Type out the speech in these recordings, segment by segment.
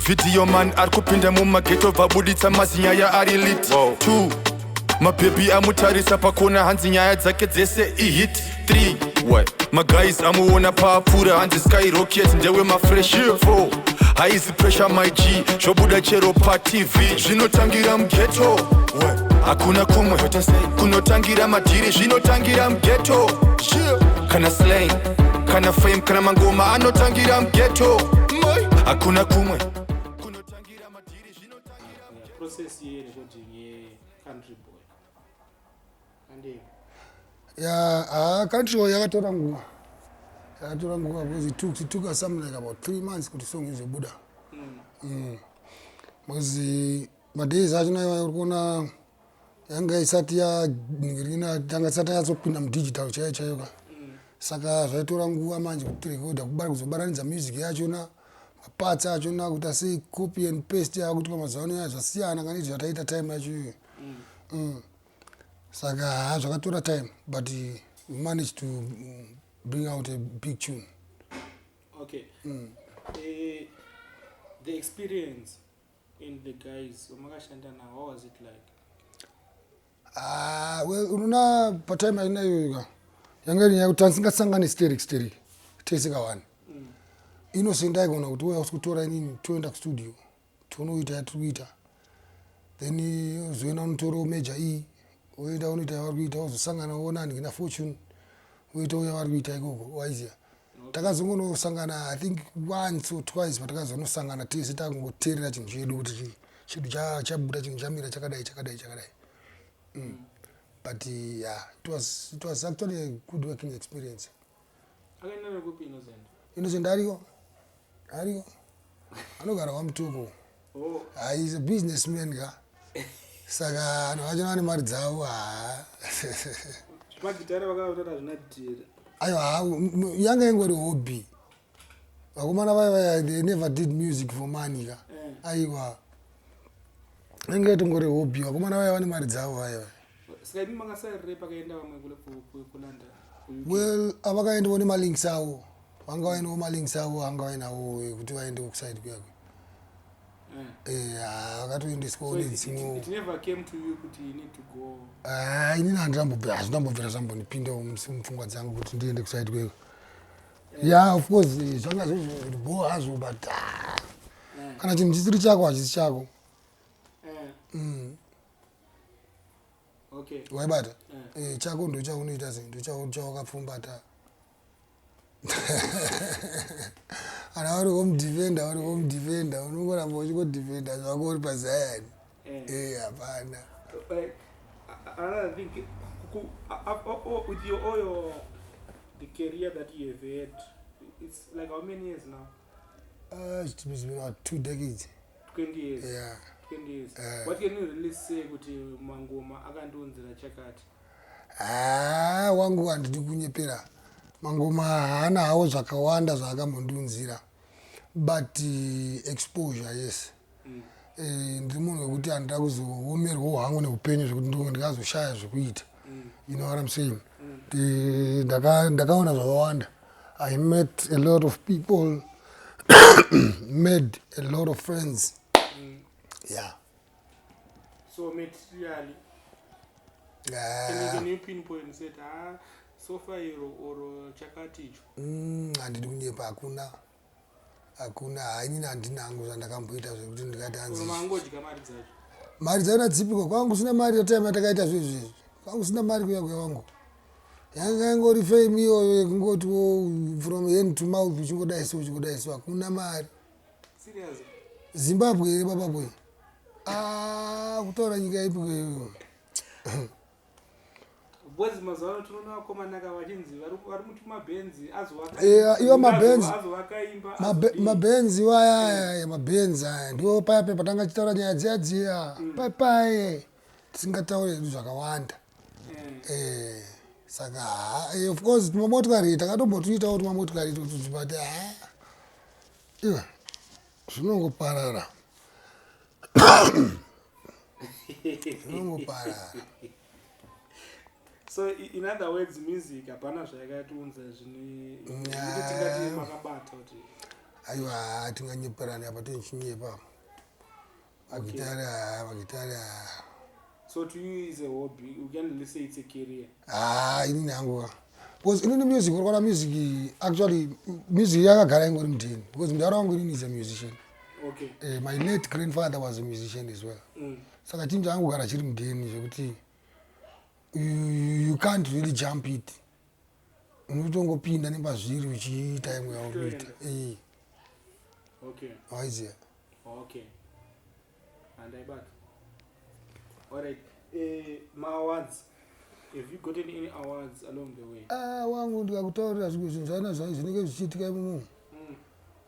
Video man ari kupinda mumageto, vabuditsa mazinyaya ari lit. 2, mabhebhi amutarisa pakona, hanzi nyaya dzake dzese ihit. 3, maguys amuona paapfuura, hanzi skyrocket, ndewe mafresh. 4, haizi pressure, my G, zvobuda chero paTV. Zvinotangira mugeto, hakuna kumwe kunotangira madhiri, zvinotangira mugeto. Kana slang, kana fame, kana mangoma anotangira mugeto, hakuna kumwe kunotangira madhiri, zvinotangira Yeah, process yerecording yeCountry Boy ande? Ya, ha, Country Boy yakatora nguva, yakatora nguva because it took us something like about 3 months kuti song izobuda, because madays achona iwayo uri kuona yanga isati yaningirina, tanga isati yanyatsopinda mudigital chaiyo chaiyo ka. Saka zvaitora nguva manje kuti tirekodha, kuzobatanidza music yachona, maparts achona, kuita sei, copy and paste yakuitwa mazuva ano ya zvasiyana kana izvi zvataita time yacho iyoyo. Saka ha, zvakatora time, but we managed to bring out a big tune. Okay. The experience in the guys wamakashanda nawo, how was it like? Ah, well, unoona patime aina iyoyo ka, yanga iri nyaya yekuti tandisingasangani sterek sterek tese kawani. Innocent aigona kuti uya kutora inini, toenda kustudio, tonoita yatiri kuita, then uzoenda unotorawo Major E, woenda unoita yavari kuita, wozosangana woona handikina Fortune, woita uya vari kuita ikoko, waiziya. Takazongonosangana, I think, once or twice, patakazonosangana tese takungoteerera chinhu chedu kuti chinhu chabuda, chinhu chamira chakadai, chakadai, chakadai. But yeah, it was actually a good working experience. Akaenda nekupi Innocent? Innocent ariko, ariko, anogara kwaMutoko. Oh. Ah, he's a businessman ka, saka vanhu vacho vane mari dzavo, ha. Zvimagitare vakataura zvina dhiri. Aiwa, ha, yanga ingori hobby. Vakomana vaya vaya, they never did music for money ka. Aiwa, inge itongori hobby. Vakomana vaya vane mari dzavo vaya vaya. Saka imi makasarirei pakaenda vamwe kuLondon, kuUK? Well, avakaendawo nemalinks avo, vanga vainawo malinks avo, anga vainawo ekuti vaendewo kuside kuyako. Vakatoendeswawo So nedzimwewo. it never came to you kuti you need to go? Ah, inini handinambobvira, hazvinambobvira zvambondipindawo mupfungwa dzangu kuti ndiende kuside kweko. Yeah, of course, zvanga zvozvo hazvo, but ah, kana chinhu chisiri chako, hachisi chako. Waibata. Chako ndo chaunoita sei, ndo chawakapfumbata. Kana uri home defender, uri home defender, unongoramba uchingodefenda zvako uri pazayani. Hapana. Like, another thing, with your all your the career that you have had, it's like how many years now? It's been about 2 decades. 20 years. Yeah. 20 years. What can you really say kuti mangoma akandionzera chakati? Ah, wangu, handidi kunyepera, mangoma haana hawo zvakawanda zvaakambondiunzira, but exposure, yes. Ndiri munhu wekuti handida kuzoomerwawo hangu neupenyu zvekuti ndingazoshaya zvekuita. You know what I'm saying? Ndakaona zvakawanda. I met a lot of people, made a lot of friends, yeah. So materially, can you pinpoint and say, ah, sofa iro or chakati icho? Handidi kunyepa, hakuna, hakuna. Hainini handina hangu zvandakamboita zvekuti ndingati hanzi. Or mangodya mari dzacho? Mari dzaina dzipiko? Kwanga kusina mari yatime yatakaita zvezvezvi, kwanga kusina mari kuya kuya wangu. Yanga ingori fame iyoyo yekungotiwo from hand to mouth, uchingodai so, uchingodai so, hakuna mari. Serious? Zimbabwe here, baba boy? Ah, kutaura nyika ipi iyoyo? Because mazuva ano tinoona vakomana ka vachinzi vari mutumabhenzi, azovaka Iwo mabhenzi. Azovaka imba. Mabhenzi waya, mabhenzi aya ndiwo paya pe patanga chitaura nyaya dziya dziya papaye, tisingatauri hedu zvakawanda. Saka ha, of course tumamotokari takatombotuitawo tumamotokari itotutu, but ha, iwe, zvinongoparara, zvinongoparara. So in other words, music hapana zvayakatiunza zvine zvekuti tingati makabata kuti. Aiwa, tinganyeperani apa, tinchinyepa magitari aya, magitari aya. So to you is a hobby, you can really say it's a career? Ah, inini hangu ka, because inini music, urikuona music, actually music yakagara ingori mudheni, because mudhara wangu inini is a musician. My late grandfather was a musician as well. Saka chinhu changu kugara chiri mudheni zvekuti you can't really jump it. Unotongopinda nepazviri uchiita imwe yauri kuita. Waiziya. Okay, handaibata. Alright, maawards, have you gotten any awards along the way? Ah, wangu, ndikakutaurira zvimwe zvinhu zvana zvinenge zvichiitika imomo,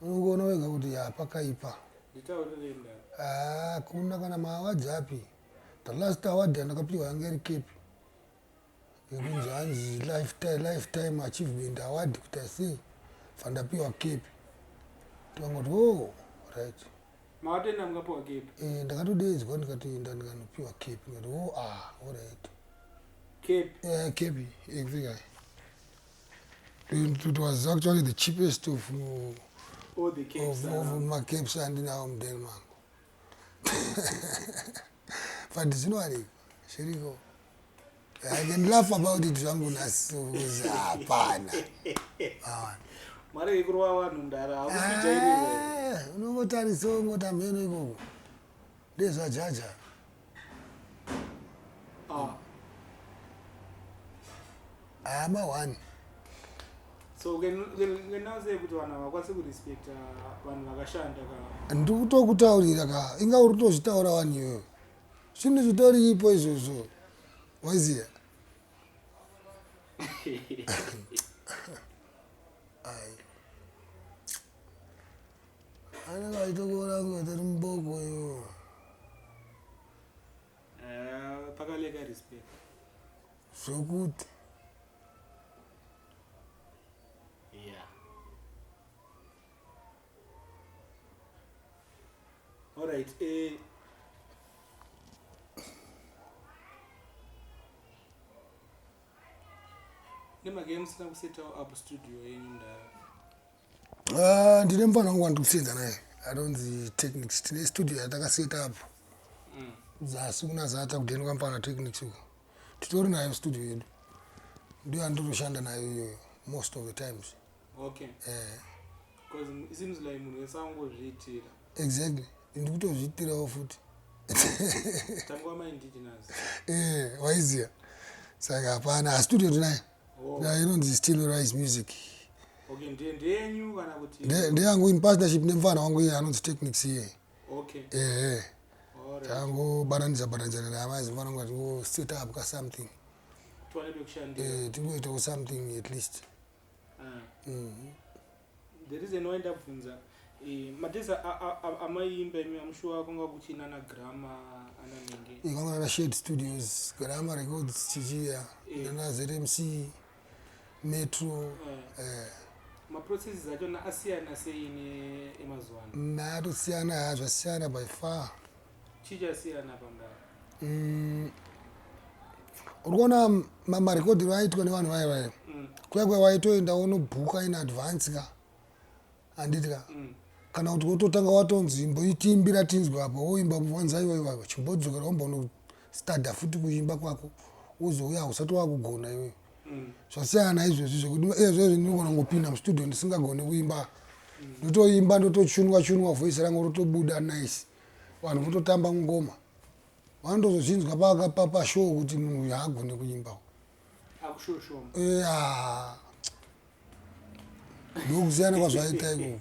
unongoona wega kuti ya, pakaipa. Nditaurirei, ndara. Ah, kuna kana maawards api. The last award yandakapiwa yanga iri cap yekunzi hanzi lifetime achievement award, kuti asei fandapiwa cap, tikangoti, "Oh, right." Makatoenda mukapiwa cap? Eh, ndakatodedzwa, ndikatoenda, ndikanopiwa cap, ndikati, "Oh, ah, alright." Cap? Eh, cap yekupfeka. It was actually the cheapest of all the caps of macaps andinawo mudeni mangu, but zvinowanikwa, zviriko. I can laugh about it zvangu nhasi because hapana. Mari yekurova vanhu, mudara, hakusijairira. Eh, unongotarisa ungoti hameno ikoko ndezvajaja. Ah. Hama one. So can now say kuti vanhu havakwanisi kurespecta vanhu vakashanda ka? Ndikutokutaurira ka, inga uri kutozvitaura wani iyoyo, zvinhu zvitoripo izvozvo, waiziya. Ai, anenge aitokuona kunge tori muboko iwo. Eh, pakaleka respect. Zvokuti Yeah, alright, nemhaka yemusina kusetawo up studio yenyu, ndara? Ah, ndine mufana wangu wandiri kusenza naye anonzi Technics. Tine studio yatakaseta up zasi kuna Zata, kudeni kwamufana Technics uko. Titori nayo studio yedu, ndiyo yandinoshanda nayo iyoyo most of the times. Eh. Because it seems like munhu wese angozviitira. Exactly, ndikutozviitirawo futi. Tangova maindigenous. Eh, waiziya, saka hapana studio tinayo. Oh. Inonzi Still Rise Music. Okay, ndiye ndeyenyu kana kuti? Ndeyangu in partnership nemufana wangu iye anonzi Technics iye. Ehe. Alright. Tangobatanidza batanidza naye mufana wangu, atingo set up ka something. Tiwane pekushandira. Eh, tingoitawo something at least. Ah. The reason why ndabvunza, madays amaimba imi, amushuwa kwanga kuchina nagrama ananenge? Kwanga na Shade Studios, Grama Records, chichiya. Nana ZMC, Metro. Maprocesses achona asiyana sei neemazuva ano? Matosiyana, zvasiyana by far. Chichasiyana pambari? Uri kuona marekodhero aitwa nevanhu vaya vaya, kuya kuya waitoenda unobhuka in advance ka, handiti ka? Kana kuti wototanga watonzi, "Imboitiimbira tinzwe apa." Woimba, wanzi, "Aiwa, iwa, chimbodzokera wombonostada futi kuimba kwako, wozouya, usati wakugona iwewe." Zvasiyana naizvozvi zvekuti ezvezvi ndinogona kungopinda mustudio ndisingagoni kuimba, ndotoimba, ndotochunwa chunwa, voice rangu rotobuda nice, vanhu vototamba ngoma, vanotozozvinzwa pashow kuti munhu uyu haagoni kuimba. Akushoshoma. Ya, ndokusiyana kwazvaita ikoko.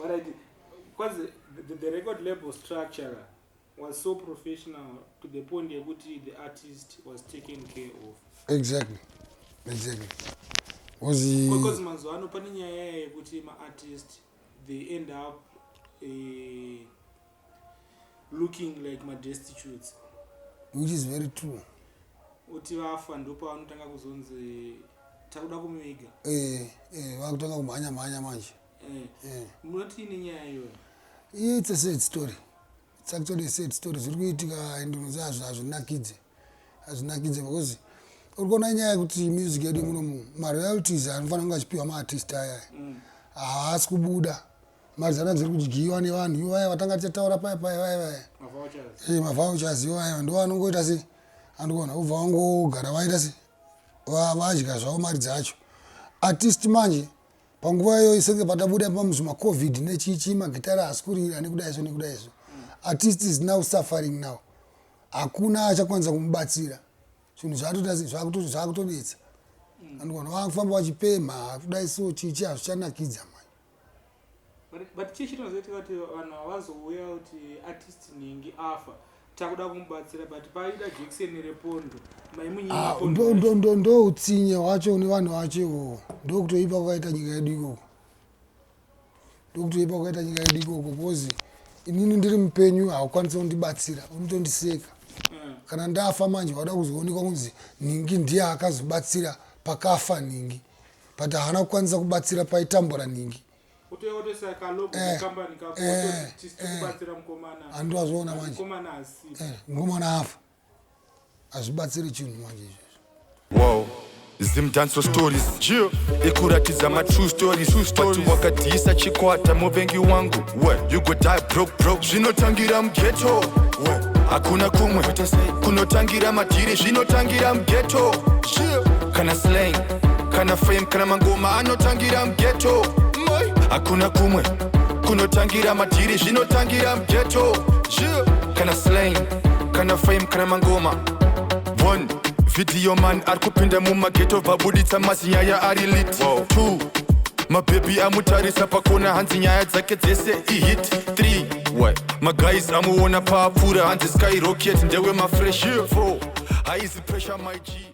Alright, because the record label structure was so professional to the point yekuti the artist was taken care of. Exactly, because Because mazuva ano pane nyaya yekuti maartist, they end up looking like madestitutes. Which is very true. Kuti vafa ndopavanotanga kuzonzi takuda kumuviga. Vakutanga kumhanya mhanya manje. Munoti nenyaya iyoyo? It's a sad story, it's actually a sad story. Zviri kuitika and unoziva hazvinakidze, hazvinakidze because Uri kuona nyaya yekuti music yedu munomu, maroyalties anofanira kunge achipiwa maartist aya haasi kubuda. Mari dzana dziri kudyiwa nevanhu ivo vaya vatanga tichataura paya paya vaya vaya. Mavouchers. Mavouchers ivo vaya ndo vanongoita se andikuona ubva vangogara vaita se vadya zvavo mari dzacho. Artist manje panguva iyoyo senge patabuda pamuzvimaCovid nechichi, magitara haasi kurira nekudai so nekudai so. Artist is now suffering now. Hakuna achakwanisa kumubatsira. Zvinhu zvatoita zvakutonetsa. Andikuona vakufamba vachipemha kudai so, chichi hazvichanakidza manje. But chii chinozoitika kuti vanhu havazouya kuti artist nhingi afa, takuda kumubatsira, but paida jekiseni repondo maimunyima Ah, pondo? Ndo utsinye hwacho nevanhu vacho ikoko. Ndokutoipa kwakaita nyika yedu ikoko, ndokutoipa kwakaita nyika yedu ikoko, because inini ndiri mupenyu haukwanisi kundibatsira, unotondiseka. Kana ndafa manje wada kuzoonekwa kunzi nhingi ndiye akazobatsira pakafa nhingi, but haana kukwanisa kubatsira paitambura nhingi. Utouya wotoisa kalogo kekambani kako, wototi tisi kubatsira mukomana. Handowazviona manje. Mukomana asipo. Mukomana afa, hazvibatsiri chinhu manje izvozvo. Wow. Zimdancehall stories ikuratidza matrue stories, but wakadhisa chikwata muvengi wangu, you go die broke broke. Zvinotangira mughetto, hakuna kumwe kunotangira madhiri. Zvinotangira mughetto, kana slang, kana fame, kana mangoma anotangira mughetto. Hakuna kumwe kunotangira madhiri. Zvinotangira mughetto, kana slang, kana fame, kana mangoma. One video man ari kupinda mumaghetto, vabuditsa mazinyaya ari lit. Two mabhebhi amutarisa pakona, hanzi nyaya dzake dzese ihit. 3 maguys amuona paapfuura, hanzi skyrocket ndewe mafresh. 4 haizi pressure, my G.